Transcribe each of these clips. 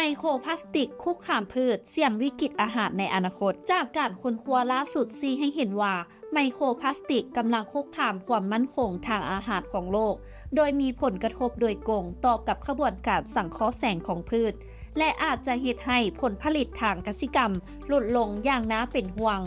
ໄມໂຄຣພລາສຕິກຄຸກຄາມພືດ, ສ່ຽງວິກິດອາຫານໃນອະນາຄົດ. ຈາກການຄົ້ນຄວ້າລ່າສຸດຊີ້ໃຫ້ເຫັນວ່າ ໄມໂຄຣພລາສຕິກກຳລັງຄຸກຄາມຄວາມໝັ້ນຄົງທາງອາຫານຂອງໂລກ, ໂດຍມີຜົນກະທົບໂດຍກົງຕໍ່ກັບຂະບວນການສັງເຄາະແສງຂອງພືດ ແລະ ອາດຈະເຮັດໃຫ້ຜົນຜະລິດທາງກະສິກຳຫຼຸດລົງຢ່າງໜ້າເປັນຫ່ວງ.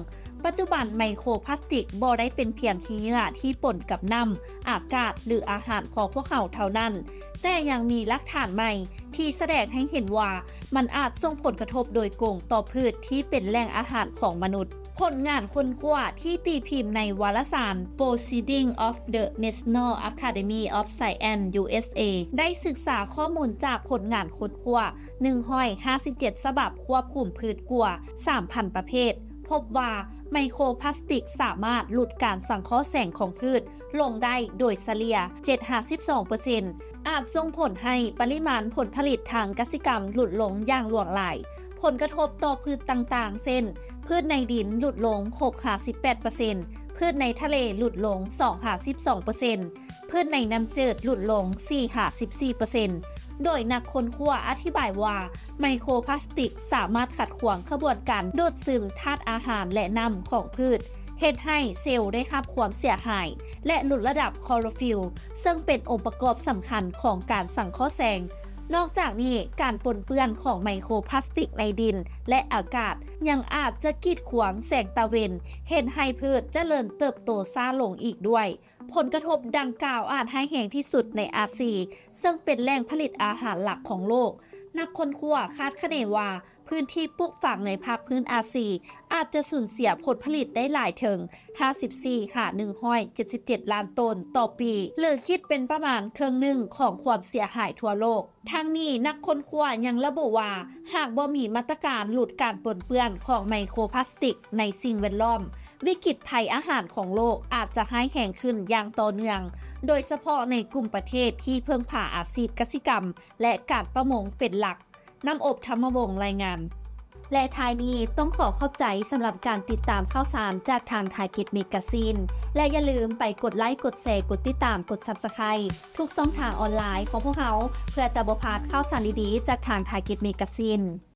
ປັດຈຸບັນໄມໂຄຣພລາສຕິກບໍ່ໄດ້ເປັນພຽງຂີ້ເຫຍື້ອທີ່ປົນກັບນ້ຳ, ອາກາດ ຫຼື ອາຫານຂອງພວກເຮົາເທົ່ານັ້ນ, ແຕ່ຍັງມີຫຼັກຖານໃໝ່ທີ່ສະແດງໃຫ້ເຫັນວ່າ ມັນອາດສົ່ງຜົນກະທົບໂດຍກົງຕໍ່ພືດທີ່ເປັນແຫຼ່ງອາຫານຂອງມະນຸດ. ຜົນງານຄົ້ນຄວ້າທີ່ຕີພິມໃນວາລະສານ Proceedings of the National Academy of Science, ຢູເອສເອ ໄດ້ສຶກສາຂໍ້ມູນຈາກຜົນງານຄົ້ນຄວ້າ ໜຶ່ງຮ້ອຍຫ້າສິບເຈັດ ສະບັບ ຄວບຄຸມພືດກວ່າ ສາມພັນ ປະເພດ, ພົບວ່າໄມໂຄຣພລາສຕິກສາມາດຫຼຸດການສັງເຄາະແສງຂອງພືດລົງໄດ້ໂດຍສະເລ່ຍ ເຈັດຫາສິບສອງເປີເຊັນ, ອາດສົ່ງຜົນໃຫ້ປະລິມານຜົນຜະລິດທາງກະສິກຳຫຼຸດລົງຢ່າງຫຼວງຫຼາຍ. ຜົນກະທົບຕໍ່ພືດຕ່າງໆ ເຊັ່ນ ພືດໃນດິນຫຼຸດລົງ ຫົກຫາສິບແປດເປີເຊັນ, ພືດໃນທະເລຫຼຸດລົງ ສອງຫາສິບສອງເປີເຊັນ, ພືດໃນນ້ຳຈືດຫຼຸດລົງ ສີ່ຫາສິບສີ່ເປີເຊັນ, ໂດຍນັກຄົ້ນຄວ້າອະທິບາຍວ່າ ໄມໂຄຣພລາສຕິກສາມາດຂັດຂວາງຂະບວນການດູດຊຶມທາດອາຫານ ແລະ ນ້ຳຂອງພືດ, ເຮັດໃຫ້ເຊວໄດ້ຮັບຄວາມເສຍຫາຍ ແລະ ຫຼຸດລະດັບຄລໍໂຣຟິລ, ເຊິ່ງເປັນອົງປະກອບສຳຄັນຂອງການສັງເຄາະແສງ. ນອກຈາກນີ້, ການປົນເປື້ອນຂອງໄມໂຄຣພລາສຕິກໃນດິນ ແລະ ອາກາດ ຍັງອາດຈະກີດຂວາງແສງຕາເວັນ, ເຮັດໃຫ້ພືດຈະເລີນເຕີບໂຕຊ້າລົງອີກດ້ວຍ. ຜົນກະທົບດັ່ງກ່າວອາດຮ້າຍແຮງທີ່ສຸດໃນອາຊີ, ເຊິ່ງເປັນແຫຼ່ງຜະລິດອາຫານຫຼັກຂອງໂລກ. ນັກຄົ້ນຄວ້າຄາດຄະເນວ່າ ພື້ນທີ່ປູກຝັງໃນພາກພື້ນອາຊີອາດຈະສູນເສຍຜົນຜະລິດໄດ້ຫຼາຍເຖິງ ຫ້າສິບສີ່ຫາໜຶ່ງຮ້ອຍເຈັດສິບເຈັດລ້ານໂຕນຕໍ່ປີ ຫຼື ຄິດເປັນປະມານເຄິ່ງໜຶ່ງຂອງຄວາມເສຍຫາຍທົ່ວໂລກ. ທັງນີ້, ນັກຄົ້ນຄວ້າຍັງລະບຸວ່າ ຫາກບໍ່ມີມາດຕະການຫຼຸດການປົນເປື້ອນຂອງໄມໂຄຣພລາສຕິກໃນສິ່ງແວດລ້ອມ, ວິກິດໄພອາຫານຂອງໂລກອາດຈະຮ້າຍແຮງຂຶ້ນຢ່າງຕໍ່ເນື່ອງ, ໂດຍສະເພາະໃນກຸ່ມປະເທດທີ່ເພິ່ງພາອາຊີບກະສິກຳ ແລະ ການປະມົງເປັນຫຼັກ. ນ້ຳອົບ ທຳມະວົງ ລາຍງານ. ແລະ ທ້າຍນີ້ຕ້ອງຂໍຂອບໃຈສຳລັບການຕິດຕາມຂ່າວສານຈາກທາງ Target Magazine ແລະ ຢ່າລືມໄປກົດໄລ, ກົດແຊ, ກົດຕິດຕາມ, ກົດ Subscribe ທຸກຊ່ອງທາງອອນລາຍຂອງພວກເຮົາ ເພື່ອຈະບໍ່ພາດຂ່າວສານດີໆຈາກທາງ Target Magazine.